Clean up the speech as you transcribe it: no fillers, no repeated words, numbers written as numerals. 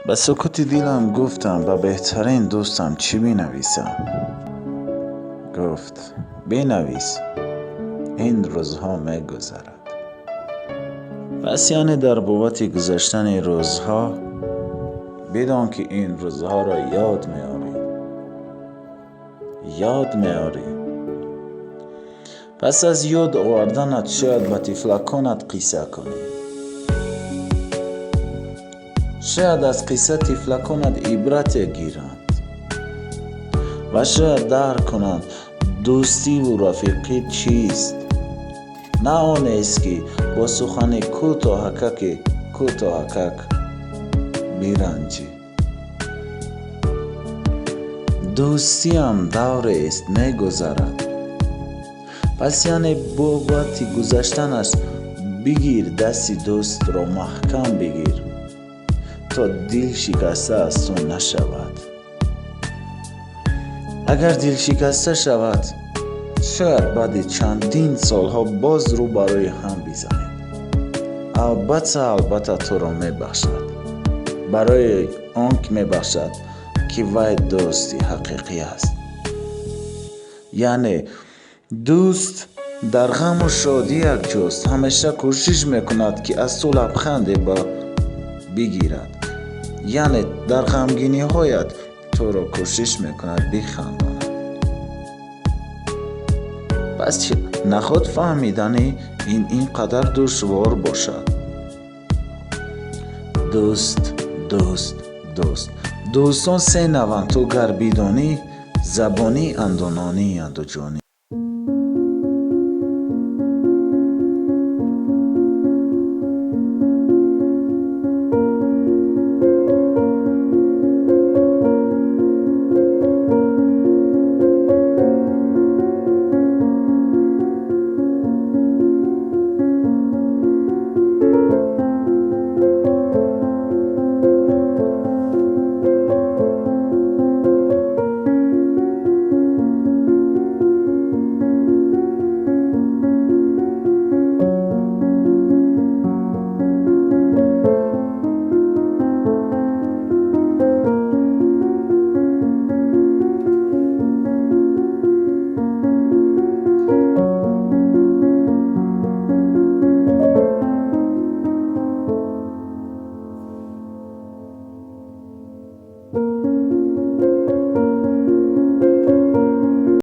Ба сукути дилам гуфтам: ба беҳтарин дӯстам чӣ бинависам? Гуфт: бинавис, ин рӯзҳо мегузарад. Пас яъне дар бобати гузаштани рӯзҳо бидон, ки ин рӯзҳоро ёд меорӣ, ёд меорӣ. Пас аз ёд оварданат шояд ба тифлаконат қисса кунӣ, шояд аз қисса тифлаконат ибрате гиранд ва шояд дарк кунанд, дӯстиву рафиқӣ чист. На онест, ки бо сухани кӯтоҳакаки кӯтоҳакак биранҷӣ. Дӯстиам даврест, мегузарад. Пас яъне бобати гузаштанаш бигир, дасти дӯстро маҳкам бигир, то дилшикаста аз ту нашавад. Агар дилшикаста шавад, шояд баъди чандин солҳо боз рӯ барои ҳам бизанед. Албатта, албатта, туро мебахшад. Барои он ки мебахшад, ки вай дӯсти ҳақиқӣ аст. Яъне дӯст дар ғаму шодӣ якҷост, ҳамеша кӯшиш мекунад, ки аз ту лабханде ба бигирад. Яъне дар ғамгиниҳоят туро кӯшиш мекунад бихандонад. Пас наход фаҳмидани ин ин қадар душвор бошад? Дӯст, дӯст, дӯст. Дӯстон се навъанд, ту гар бидонӣ: забонӣ, андонаӣ, андоҷонӣ.